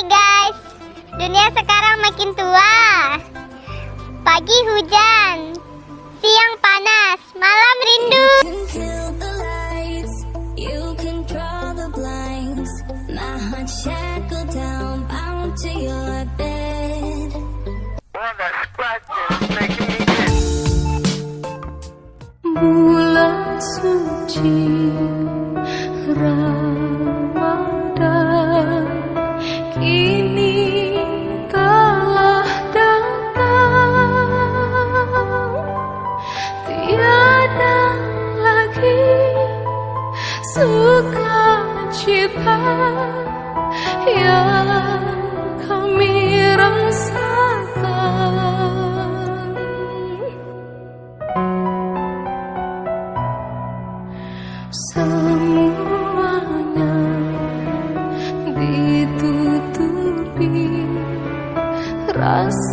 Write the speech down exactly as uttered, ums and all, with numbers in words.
Guys, dunia sekarang makin tua. Pagi hujan, siang panas, malam rindu. You can kill the lights, you can draw the blinds. My heart shackled down, bound to your bed. Bulan suci Ramadan kini telah datang, tiada lagi sukacita yang kami rasakan. Semuanya ditutupi rasa